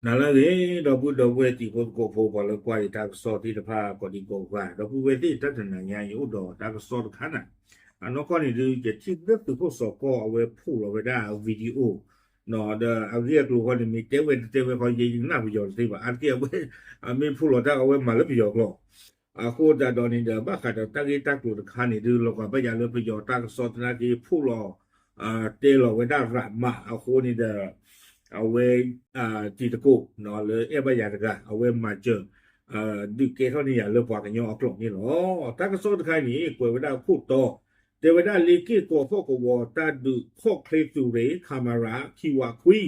နၤလၢအဂ့ၤ ဒီပုၢ်ဒီဝဲၢ်တံၤဖိသကိးဖိ ပှၤလၢကွၢ်ယတၢ်ကစီၣ်သ့ၣ်တဖၣ်ကိးဒံကိးဂၤ ဒီပုၢ်ဝဲၢ်သ့ၣ် တၢ်တနၤညါ ယအိၣ်ဒီးတၢ်ကစီၣ်တခါနၤ, အနီၢ်ကီၢ်န့ၣ်ဒုး ယထံၣ်လၢသုးခိၣ်စီၤကီၢ်အဝဲဖှိၣ်လီၤဝဲဒၣ် video ဒီးအဂ့ၢ်အကျိၤဃီန့ၣ် မ့ၢ်တဲဝဲတတဲဝဲဃီ ယဲယကနၣ်ပယီၤတသ့ဘၣ် အါတက့ၢ်အဝဲ အမ့ၢ်ဖှိၣ်လီၤတၢ်အဝဲမၤလၢပယီၤကျိာ် အဃိသတးဒီးန့ၣ်ဒီး ဘၣ်ဃးဒီးတၢ်ဂ့ၢ်တၢ်ကျိၤတခါန့ၣ်ဒုး လီၤဂာ်ဘၣ်ယၤလၢပယီၤတၢ်ကစီၣ်သနာ်က့ ဖှိၣ်လီၤ တဲလီၤဝဲဒၣ်ရးမးအဃိန့ၣ်ဒီး အဝဲ တံၤသကိးလၢအဲၣ်ဘၣ်ယၤတဂၤ အဝဲမၤစၢၤ ဒုးကဲထီၣ်န့ၢ်ယၤလၢပှၤကညီအကျိာ်န့ၣ်လီၤ. တၢ်ကစီၣ်တခါန့ၣ် ကွဲးဝဲဒၣ်ခိၣ်တီ တဲဝဲဒၣ်လ့က့ၢ်ကီးဟီၣ်ကဝီၤတၢ်ဒုးခီၣ်ချ့သုးရ့ၣ် ခမရ ခံဝးခွံ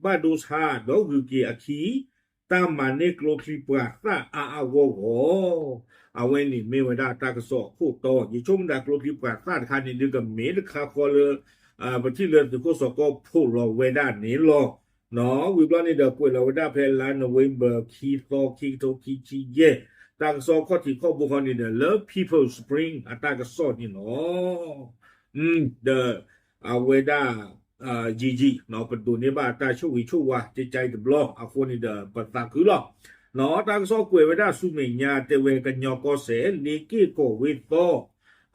ဘၣ်ဒိဆါ ဒီးဂုၤက့ၤအခံ တၢ်မၤန့ၢ်ကျိချံပှၤသၣ်အါအါဂီၢ်ဂီၢ် အဝဲန့ၣ်မ့ၢ်ဝဲဒၣ်တၢ်ကစီၣ်အခိၣ်တီ ယဆိကမိၣ်ဒၣ်ကျိချံပှၤသၣ်တခါန့ၣ်ဒုးကမ့ၢ်တခါဃီလၢ ပထံၣ်လၢသုးခိၣ်စီၤကီၢ်ဖှိၣ်လီၤဝဲဒၣ်န့ၣ်လီၤ. ဝံၤဘျီန့ၣ်ဒီး ကွဲးလီၤဝဲဒၣ်ဖဲလါ November ခံသီ ခံကထိခံဆံယဲၢ် တၢ်ကစီၣ်ခီၣ်ထံးခီၣ်ဘိဃီန့ၣ်ဒီး လၢ People's Spring အတၢ်ကစီၣ်န့ၣ်လီၤ. ဒီး အဝဲဒၣ် ယံာ်ယံာ် ပဒိးန့ၢ်ဘၣ်တၢ်ဆိၣ်ဂ့ၤဆိၣ်ဝါ ကကါအံၤတဘျီ အဃိန့ၣ်ဒီး ပသးခုလီၤ. တၢ်ကစီၣ်ကွဲးဝဲဒၣ်ဆူမဲာ်ညါ တဲဝဲကညီကီၢ်စဲၣ် လ့က့ၢ်ကီးဝ့ၢ်သီ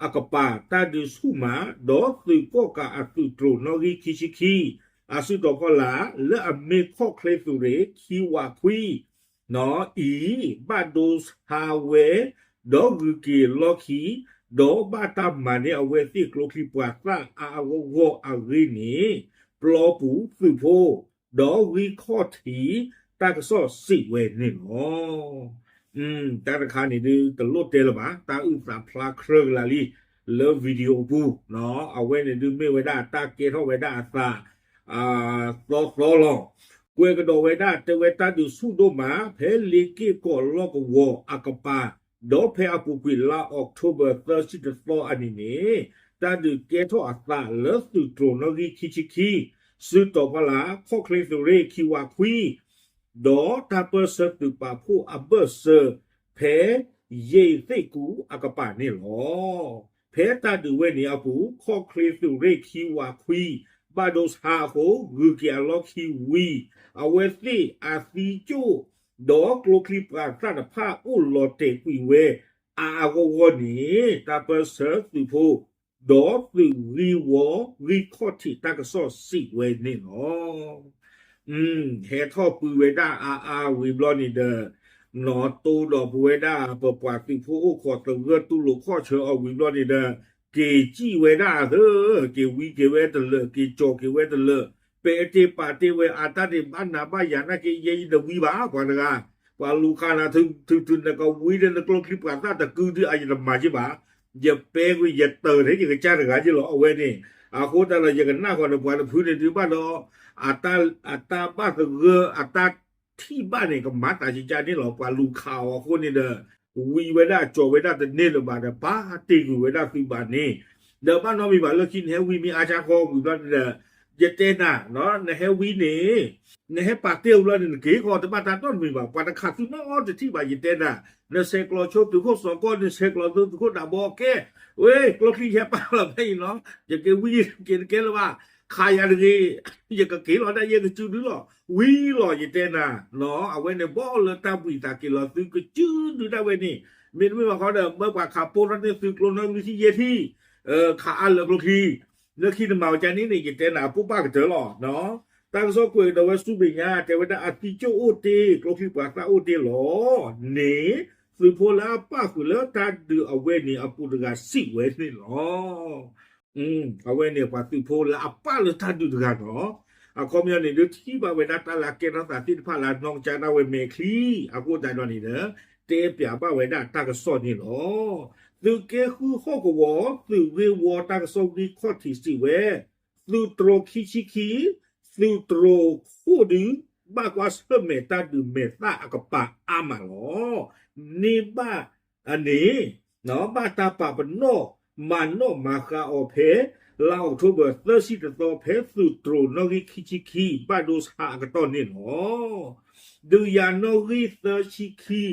အကပၤ တၢ်ဒုးဆူၣ်မး ဒီးသုးကီၣ်ကးအသုးတြိၤနီၣ်ဂံၢ်ခံဆံခံ အစုတီၤဖီလာ် လၢအမ့ၢ်ခီၣ်ချ့သုးရ့ၣ် ခံဝးခွံ အံၤ ဘၣ်ဒိဆါဝဲ ဒီးဂုၤက့ၤလီၢ်ခံ ဒီးဘၣ်တၢ်မၤန့ၢ်အဝဲသ့ၣ်ကျိချံပှၤသၣ်အါအါဂီၢ်ဂီၢ်အဂ့ၢ်န့ၣ် ပျီပူၤသုးဖိ ဒီးဂံၢ်ခီၣ်ထံး တၢ်ကစီၣ်စံးဝဲန့ၣ်လီၤ. တၢ်တခါန့ၣ်ဒုး တလိၣ်တဲလၢၤဘၣ် တၢ်အုၣ်သးဖျါခြၢကလၤလံ လၢ video ပူၤ အဝဲန့ၣ်ဒုးမ့ၢ်ဝဲဒၣ်တၢ်ကဲထီၣ်ဝဲဒၣ်အသး သီသီလီၤ. ကွဲးကဒီးဝဲဒၣ် တဲဝဲတၢ်ဒုးဆူၣ်ဒိၣ်မး ဖဲလ့က့ၢ်ကီးလီၢ်ကဝီၤအကပၤ ဒီးဖဲအပူၤကွံာ်လါအီးကထိဘၢၣ် သၢဆံတသီအနံၤန့ၣ် တၢ်ဒုးကဲထီၣ်အသးလၢသုးတြိၤနီၣ်ဂံၢ်ခံဆံခံ စုတီၤဖီလာ် ခီၣ်ချ့သုးရ့ၣ် ခံဝးခွံ ဒီးတၢ်ပၢၢ်ဆၢသုးပာ်ဖှိၣ်အဘၢၣ်စၢၤ ဖဲယ့ၣ်သ့ၣ်ကူအကပၤန့ၣ်လီၤ. ဖဲတၢ်ဒုးဝဲန့ၣ်အပူၤ ခီၣ်ချ့သုးရ့ၣ် ခံဝးခွံ ဘၣ်ဒိဆါအဃိ ဂုၤက့ၤအလီၢ်ခံဝံၤ အဝဲသ့ၣ်အသံကၠိၣ် ဒီးကျိချံပှၤသၣ်တဖၣ်အိၣ်လီၤတဲာ်ကွံာ်ဝဲ အါအါဂီၢ်ဂီၢ်န့ၣ် တၢ်ပၢၢ်ဆၢသုးဖိ ဒီးသုးဂံၢ်ဝီ ဂံၢ်ခီၣ်ထံးတၢ်ကစီၣ်စံးဝဲန့ၣ်လီၤ. ဟဲထီၣ်ပုၢ်ဝဲဒၣ်အါအါဝံၤဘျီန့ၣ်ဒီး နီၢ်တိၢ်ဒီးပဝဲဒၣ်ပပှၤသုးဖိအိၣ်ခိးသဂၢၢ်တူၢ်လိာ်ခီၣ်ဆၢအီၤဝံၤဘျီန့ၣ်ဒီး က့ၤစံၣ်ဝဲဒၣ်သၢ က့ၤဝံက့ၤဝဲတလၢာ် က့ၤကၠီၤက့ၤဝဲတလၢာ် ပဲာ်တ့ၢ်ပာ်တ့ၢ်ဝဲအတၢ်ဒ့ၣ် ဘၣ်နၤဘၣ်ယၤနာ်က့ ယဲယတဝံဘၣ် ပှၤတဂၤ ပှၤလူၤခးနၤ ထုးထုးနကဝံဒီးနကျိချံပှၤသၣ်တကုဒုး အယတမၤက့ဘၣ် ယပဲကွံာ်ယတၢၢ်ထဲယကစၢ်တဂၤက့လီၤ အဝဲန့ၣ် အဃိသတးဒီး ယကနၣ်ဃီဒီးပှၤတဖုန့ၣ်ဒုးဘၣ်ဒီး အတၢ်ဘၣ်သဂၢၢ် အတၢ်ထံၣ်ဘၣ်န့ၣ် ကမၤသးကကါန့ၣ်လီၤ ပှၤလူၤခးအီၤအဃိန့ၣ်ဒီး ဝံဝဲဒၣ်ကၠီၤဝဲဒၣ်တန့ၢ်လၢၤဘၣ်ဒီး ပာ်တ့ၢ်ကွံာ်ဝဲဒၣ်သုးဘၣ်န့ၣ် ဒီးဘၣ်နီတမံၤဘၣ်လၢခံနဟဲဝံမ့ၢ်အါဆါဃီဝံၤဘျီန့ၣ်ဒီး ယတဲနၤ နဟဲဝံန့ၣ် နဟဲပာ်တ့ၢ်အီၤဘျီန့ၣ် နက့ၤဃီတဘၣ်တၢ်နီတမံၤဘၣ် ပှၤတခးသုနီတထံၣ်ဘၣ် ယတဲနၤ နဆဲးကျိးဆိသုးခိၣ်စီၤကီၢ် နဆဲးကျိးသုးခိၣ်ဒးဘီကဲ ဝဲ ကျိချံယဟဲပာ်လီၤဖဲအံၤနီၤ ယက့ၤဝံယက့ၤတကဲလၢၤဘၣ် ခးယၤတဂ့ၤ ယကက့ၤလီၤဒၣ်ယဲကစုဒုလီၤ ဝံလီၤ ယတဲနၤ အဝဲန့ၣ်ဘီလၢတၢ်ဘှံးသးက့ၤလီၤသုကစုဒုဒၣ်ဝဲန့ၣ် မ့တမ့ၢ်ဘၣ်ဃီဒီး မၢပှၤခးပိၢ်ထီၣ်န့ၢ်သုကျိနီၢ်ဂံၢ်ထံၣ်ယဲၢ်ထံၣ် ခးအါလၢကျိချံ လၢခံနမၤဝဲကန့ၣ်န့ၣ် ယတဲနၤအပိၢ်ဘၣ်ကတၢၢ်လီၤ တၢ်ကစီၣ်ကွဲးကဒီးဝဲဆူမဲာ်ညါ တဲဝဲဒၣ်အသံကၠိၣ်အိၣ်တ့ၢ် ကျိချံပှၤသၣ်အိၣ်တ့ၢ်လီၤန့ၣ် သုးဖိလၢအပၣ်ဃုာ်လၢတၢ်ဒုးအဝဲန့ၣ်အပူၤတဂၤစံးဝဲန့ၣ်လီၤ. အဝဲန့ၣ်ပှၤသုးဖိလၢအပၣ်လၢတၢ်ဒုးတဂၤနီၤ အခီပညီန့ၣ်ဒုးထံၣ်ဘၣ်ဝဲဒၣ်တၢ်လၢအကဲထီၣ်သးသ့ၣ်တဖၣ်လၢအနီၢ်ကစၢ်ဒၣ်ဝဲမဲာ်ချံ အဃိသတးဒီးန့ၣ်ဒီး တဲပၠးဘၣ်ဝဲဒၣ်တၢ်ကစီၣ်န့ၣ်လီၤ. သုးက့ဃုဟီၣ်ကဝီၤ သုးဂ့ၢ်ဝီတၢ်ကစီၣ်ဂံၢ်ခီၣ်ထံးစံးဝဲ သုးတြိၤခံဆံခံ သုးတြိၤခိၣ်ဒု ဘၣ်ကွၢ်ဆၢၣ်မဲာ်တၢ်ဒုးမဲာ်သၣ်အကပၤအါမးလီၤ. န့ၢ်ဘၣ်အန့ၣ် ဘၣ်တၢ်ပာ်ပနီၣ် မၤနီၣ်မၤဃါအီၤဖဲ လါအီးကထိဘၢၣ် သၢဆံတသီ ဖဲသုးတြိၤနီၣ်ဂံၢ်ခံဆံခံ ဘၣ်ဒိဆါအကတီၢ်န့ၣ်လီၤ. ဒုးယၤနီၣ်ဂံၢ်သၢဆံခံ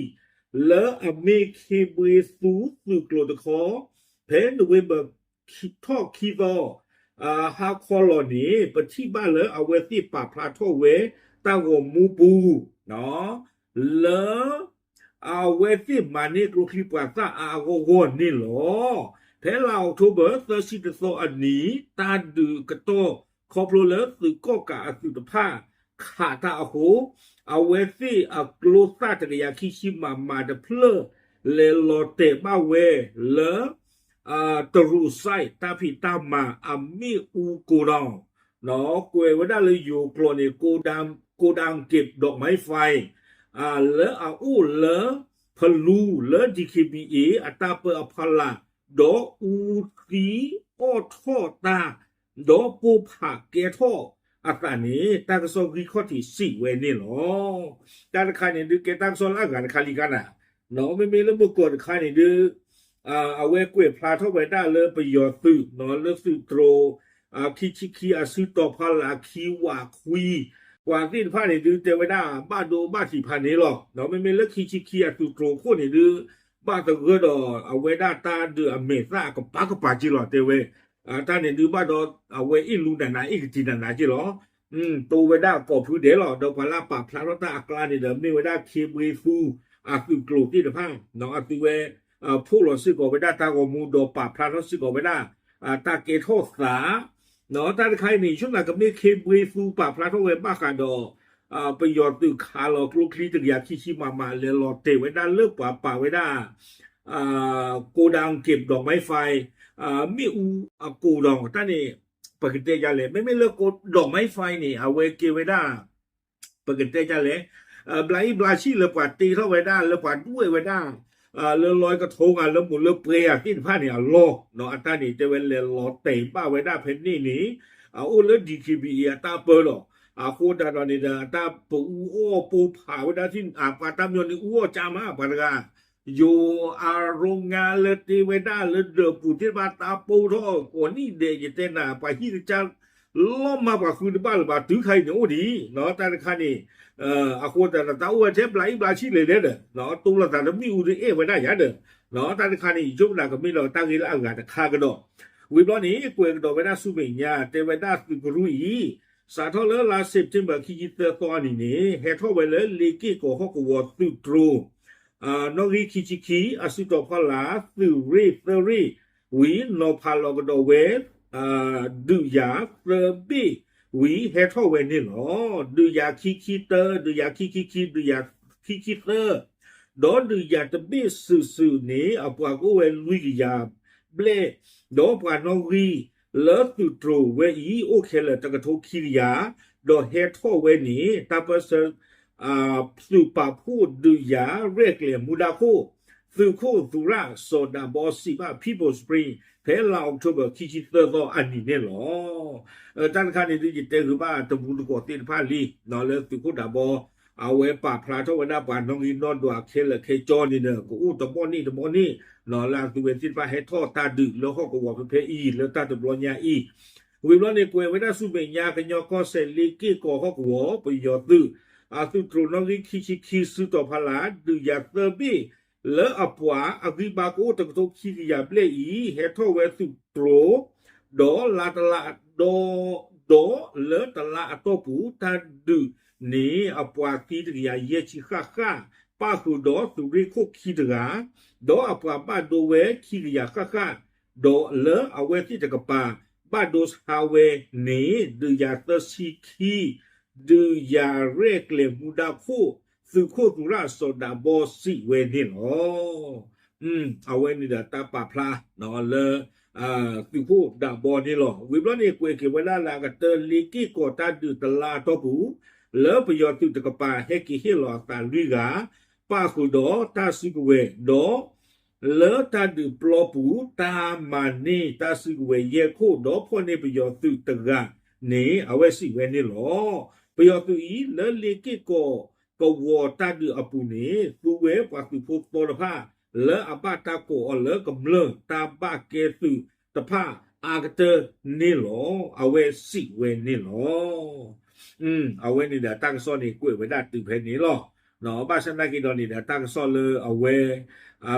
လၢအမ့ၢ်ခ့ဘှ့သူသုးကျိၤတခီ ဖဲ November ထီၣ်ခံသီ ဟါခီလီၤန့ၣ် ပထံၣ်ဘၣ်လၢအဝဲသ့ၣ်ပာ်ဖျါထီၣ်ဝဲ တၢ်ဂီၤမူပူၤ လၢ အဝဲသ့ၣ်မၤန့ၢ်ကျိချံပှၤသၣ်အါအါဂီၢ်ဂီၢ်န့ၣ်လီၤ. ဖဲလါအီးကထိဘၢၣ် သၢဆံတသီအနံၤ တၢ်ဒုးကတီၢ်ခီဖျိလၢသုးကီၣ်ကးအသုးတဖၣ် ခးတၢ်အဃိ အဝဲသ့ၣ်အကျိသၣ်တကယၤခံဆံမးမးတဖျၢၣ် လဲၤလီၤတဲာ်ဘၣ်ဝဲလၢ တရူးစဲး တၢ်ဖံးတၢ်မၤအမ့ၣ်အူကိးဒီး ကွဲးဝဲဒၣ်လၢယိၤကျိာ်န့ၣ် โกดังเก็บดอกไม้ไฟ လၢအအိၣ်လၢ ဖလူ လၢ DKBA အတၢ်ပၢအဖီလာ် ဒီးအူသံအီၣ်ထီၣ်တၢ် ဒီးပိၢ်ဖးကဲထီၣ်အသးန့ၣ် တၢ်ကစီၣ်ဂံၢ်ခီၣ်ထံးစံးဝဲန့ၣ်လီၤ. တၢ်တခါန့ၣ်ဒုးကဲတၢ်ကစီၣ်လၢအဂၤတခါလံကနၤ မ့မ့ၢ်လၢမုၢ်ကီၢ်တခါန့ၣ်ဒုး အဝဲကွဲးဖျါထီၣ်ဝဲဒၣ်လၢပယီၤသုး လၢသုးတြိၤ ခံဆံခံအစုတီၤဖီလာ်ခံဝးခွံ ပှၤသ့ၣ်တဖၣ်န့ၣ်ဒုးတဲဝဲဒၣ် ဘၣ်ဒိဘၣ်ထံးဖးန့ၣ်လီၤ. မ့မ့ၢ်လၢခံဆံခံအသုးတြိၤခိၣ်န့ၣ်ဒုး ဘၣ်သဂၢၢ်ဒီးအဝဲဒၣ်တၢ်ဒုးအမဲာ်သၣ်အကပၤကပၤက့လီၤ တဲဝဲ တၢ်န့ၣ်ဒုးဘၣ်ဒီး အဝဲအ့ၣ်လူနးနးအ့ၣ်ကတံၤနးနးက့လီၤ. တိဝဲဒၣ်ကိးဖုဒဲးလီၤ ဒီးပှၤလၢအပာ်ဖျါထီၣ်တၢ်အကျါန့ၣ်ဒီး မ့ၢ်ဝဲဒၣ် ခ့ဘြ့သူ အသုးကျိၤသ့ၣ်တဖၣ် အသုးဝဲ ဖီၣ်လီၤစ့ၢ်ကီးဝဲဒၣ်တၢ်ဂီၤမူ ဒီးပာ်ဖျါထီၣ်စ့ၢ်ကီးဝဲဒၣ် တၢ်ကဲထီၣ်သး တၢ်တခါအံၤန့ၣ် ယဆိကမိၣ်ကမ့ၢ် ခ့ဘြ့သူ ပာ်ဖျါထီၣ်ဝဲဘၣ်ဃးဒီး ပယီၤသုးခးလီၤကျိချံတကယၤခံဆံမးမး လဲၤလီၤတဲာ်ဝဲဒၣ်လၢပှၤပာ်ဝဲဒၣ် โกดังเก็บดอกไม้ไฟ မ့ၣ်အူအကိးဒီး တၢ်န့ၣ် ပကတဲဒ်လဲၣ် မ့မ့ၢ်လၢ ดอกไม้ไฟ န့ၣ် အဝဲကဲဝဲဒၣ် ပကတဲဒ်လဲၣ် ဘျးအံၣ်ဘျးဆံၣ်လၢပှၤတ့ထီၣ်ဝဲဒၣ် လၢပှၤဒွဲၣ်ဝဲဒၣ် လၢလီကထိဂၤ လၢမိၢ်လၢပှဲၤဂၤသ့ၣ်တဖၣ်န့ၣ်အလီၢ် အတၢ်န့ၣ်တဲဝဲလဲၤလီၤတဲာ်ဘၣ်ဝဲဒၣ်ဖဲန့ၣ်န့ၣ် အအိၣ်လၢ DKBA အတၢ်ပၢလီၤ. အဃိသတးဒီးန့ၣ်ဒီး တၢ်ပအူအီၣ်ပိၢ်ဖးဝဲဒၣ်ထံၣ် ပှၤတၢ်မညီန့ၣ်အူအီၣ်ကၢ်မး ပှၤတဂၤ ယိၤအရိငါလၢတ့ဝဲဒၣ်လၢဒၢးပူၤသ့ၣ်တဖၣ် တၢ်ပိၢ်ထီၣ်ကိးနံၣ်ဒဲး ယတဲနၤ ပှၤဟံၣ်တကၢ် လီၤမၢ်ပှၤဃုတဘၣ်လၢၤဘၣ် တုၤခါအံၤန့ၣ်အိၣ်ဒံး တၢ်တခါန့ၣ် အဃိသတးဒီး တၢ်အိၣ်ဝဲထဲဘျးအံၣ်ဘျးဆံၣ်လဲၤလဲၣ်ဒီး တိၢ်လိာ်သးတမ့ၣ်အူဒုးအဲၣ်ဝဲဒၣ်ယၤဒီး တၢ်တခါန့ၣ် ယဆိကမိၣ်ကမ့ၢ်လီၤတၢ်ဂ့ၢ်လၢအဂၤတခါကဒီး ဝံၤဘျီန့ၣ် ကွဲးကဒီးဝဲဒၣ်ဆူမဲာ်ညါ တဲဝဲဒၣ်သုးကရူၢ်အံၤ စးထီၣ်လၢလါ September ခံဆံသၢသီအနံၤန့ၣ် ဟဲထီၣ်ဝဲလၢလ့က့ၢ်ကီးဟီၣ်ကဝီၤသုးတြိၤ နီၣ်ဂံၢ်ခံဆံခံ အစုတီၤဖီလာ် သုးရ့ၣ်သၢရ့ၣ် ဝံၤနီၤဖးလီၤကဒီးဝဲ ဒုးယၤသၢဘ့ၣ် ဝံၤဟဲထီၣ်ဝဲန့ၣ်လီၤ. ဒုးယၤခံခံတၢ ဒုးယၤခံခံခံ ဒုးယၤခံခံသၢ ဒီးဒုးယၤတဘ့ၣ်စုာ်စုာ်န့ၣ် အပှၤကအိၣ်ဝဲလွံၢ်ကယၤဘျဲၣ် ဒီးပှၤနီၣ်ဂံၢ်လၢသုးတြိၤဝဲအံၤ အိၣ်ခဲလၢာ်တကထိခံကယၤ ဒီးဟဲထီၣ်ဝဲန့ၣ် တၢ်ပၢဆှၢ သုးပာ်ဖှိၣ်ဒုးယၤရဲၣ်ကျဲၤမူဒါခိၣ် သုးခိၣ်သူရၣ်စီၤဒးဘီစံးဘၣ် People Spring ဖဲလါ October ခံဆံသၢသီအနံၤန့ၣ်လီၤ. တၢ်တခါန့ၣ်ဒုး ယတဲဂ့ၤဘၣ်တမူတကိးသ့ၣ်တဖၣ်လံ လၢသုးခိၣ်ဒးဘီ အဝဲပာ်ဖျါထီၣ်ဝဲဒၣ်ပှၤနီၣ်ဂံၢ်နီၣ်ဒွးခဲလၢာ်ခဲကၠီန့ၣ်ဒီး ကအိၣ်တဘီန့ၣ်တဘီန့ၣ် လၢအသုဝဲသ့ၣ်တဖၣ်ဟဲထီၣ်တၢ်ဒုးလၢဟီၣ်ကဝီၤဖဲဖဲအံၤ လၢတၢ်တဘျီညါအံၤ ဝံၤဘျီန့ၣ် ကွဲးဝဲဒၣ်ဆူမဲာ်ညါ ကညီကီၢ်စဲၣ်လ့က့ၢ်ကီးဟီၣ်ကဝီၤ ပယီၤသုး အသုးတြိၤနီၣ်ဂံၢ်ခံဆံခံစုတီၤဖီလာ် ဒုးယၤသၢဘ့ၣ် လၢအပှၤအဂံၢ်ဘါကအိၣ်တကထိခံကယၤဘျဲၣ်အံၤ ဟဲထီၣ်ဝဲသုးတြိၤ ဒီးလါတလါဒီး ဒီးလၢတလါအတီၢ်ပူၤ တၢ်ဒုးန့ၣ် အပှၤသံတကယၤယဲၢ်ဆံဃၣ်ဃၣ် ပၣ်ဃုာ်ဒီးသုးရ့ၣ်ခိၣ်ခံတဂၤ ဒီးအပှၤဘၣ်ဒိဝဲခံကယၤဃၣ်ဃၣ် ဒီးလၢအဝဲသ့ၣ်တကပၤ ဘၣ်ဒိဆါဝဲန့ၣ် ဒုးယၤသၢဆံခံ ဒုးယၤရဲၣ်ကျဲၤမူဒါခိၣ် သုးခိၣ်သူရၣ်စီၤဒးဘီစံးဝဲန့ၣ်လီၤ. အဝဲန့ၣ်ဒီးတၢ်ပာ်ဖျါလၢ သုးခိၣ်ဒးဘီန့ၣ်လီၤ. ဝံၤဘျီန့ၣ် ကွဲးက့ၤဝဲဒၣ်လၢအကတၢၢ်လ့က့ၢ်ကီးတၢ်ဒုးတလါအတီၢ်ပူၤ လၢပယီၤသုးတကပၤဟဲက့ၤဟ့ၣ်လီၤအသးလွံၢ်ဂၤ ပၣ်ဃုာ်ဒီးတၢ်စုကဝဲၤ ဒီး လၢတၢ်ဒုးပျီပူၤ တၢ်မၤန့ၢ်တၢ်စုကဝဲၤယဲၢ်ခိၣ် ဒီးဖီၣ်န့ၢ်ပယီၤသုးတဂၤန့ၣ် အဝဲစံးဝဲန့ၣ်လီၤ. ပယီၤသုးအံၤ လၢလ့က့ၢ်ကီးကဝီၤတၢ်ဒုးအပူၤန့ၣ် သူဝဲပှၤသုးဖိသီတဖၣ် လၢအဘၣ်တၢ်ကိးအီၤလၢကမျၢၢ်တၢ်ဘၣ်ကဲသုးတဖၣ် အါကတၢၢ်န့ၣ်လီၤ. အဝဲစံးဝဲန့ၣ်လီၤ. အဝဲန့ၣ်ဒီးတၢ်ကစီၣ်န့ၣ် ကွဲးဝဲဒၣ်တုၤဖဲန့ၣ်လီၤ. ဘၣ်ဆၣ်သနာ်က့ဒီးန့ၣ်ဒီး တၢ်ကစီၣ်လၢအဝဲ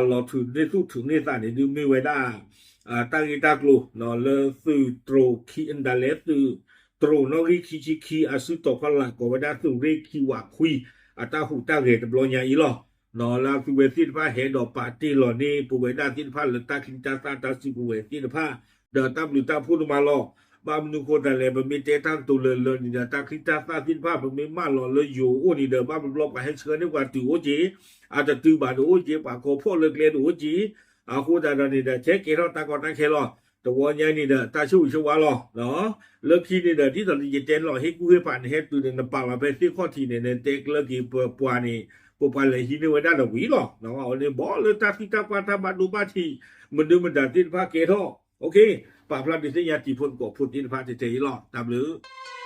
လီၤထုးန့ၢ်သူၣ်ထုးန့ၢ်သးန့ၣ် ဒုးမ့ၢ်ဝဲဒၣ် တၢ်ဂ့ၢ်တၢ်ကျိၤ လၢသုးတြိၤခံ ဒၣ်လဲာ်သုး တရူးနီၣ်ဂံၢ်ခံဆံခံ အစုတီၤဖီလာ် ကိးဝဲဒၣ်သုးရ့ၣ်ခံဝးခွံ အတၢ်ဟူးတၢ်ဂဲၤတဘျီညါအံၤလီၤ. လၢသုဝဲသ့ၣ်တဖၣ်ဟဲဒီးပာ်တ့ၢ်လီၤန့ၢ် ပဝဲဒၣ်သ့ၣ်တဖၣ်လၢတၢ်ချံတၢ်သၣ်တၢ်စုကဝဲၤသ့ၣ်တဖၣ် ဒီးတၢ်ဘျုးတၢ်ဖှိၣ်ဒိၣ်မးလီၤ. ဘၣ်မနုၤဃိသတးလဲၣ် ပမ့ၢ်တဲတၢ်ကတိၤလၢလၢန့ၣ်ဒီး တၢ်ချံတၢ်သၣ်သ့ၣ်တဖၣ် ပမ့ၢ်မၢလီၤလၢယိၤအိၣ်န့ၣ်ဒီး ဘၣ်ဘျီပှၤဟဲဆှၢန့ၢ်ပှၤတုၤအိၣ်က့ၤ, အတတုၤဘၣ်တအိၣ်က့ၤ, ပှၤကိးဖှိၣ်လၢကျဲတအိၣ်က့ၤ, အဃိသတးဒီးန့ၣ်ဒီး ထဲကဲထီၣ်တၢ်ကီတၢ်ခဲလီၤ. တဝီညါန့ၣ်ဒီး တၢ်ဆိၣ်ဂ့ၤဆိၣ်ဝါလီၤ. လၢခံန့ၣ်ဒီး ဒ်သိးလၢယတဲလီၤဟ့ၣ်ကူၣ်ဟ့ၣ်ဖးန့ၣ် ဟဲတုၤန့ၣ် နပာ်လီၤဖဲသ့ၣ်ခီၣ်ထံးန့ၣ် နတဲကျၢက့ၤပပှၤန့ၣ် ပပှၤလဲၤဟံးန့ၢ်ဝဲဒၣ်ဒီးဝံၤလီၤ. အဝဲန့ၣ် ဘီလၢတၢ်သံတၢ်ပှၢ်တၢ်ဘၣ်ဒိဘၣ်ထံး မနုၤမတၤသ့ၣ်တဖၣ်ကဲထီၣ် ပာ်ဖျါဒုးသ့ၣ်ညါတံၤဖိသကိးဖိသ့ၣ်တဖၣ်ထဲထဲအံၤလီၤ. တၢ်ဘျုး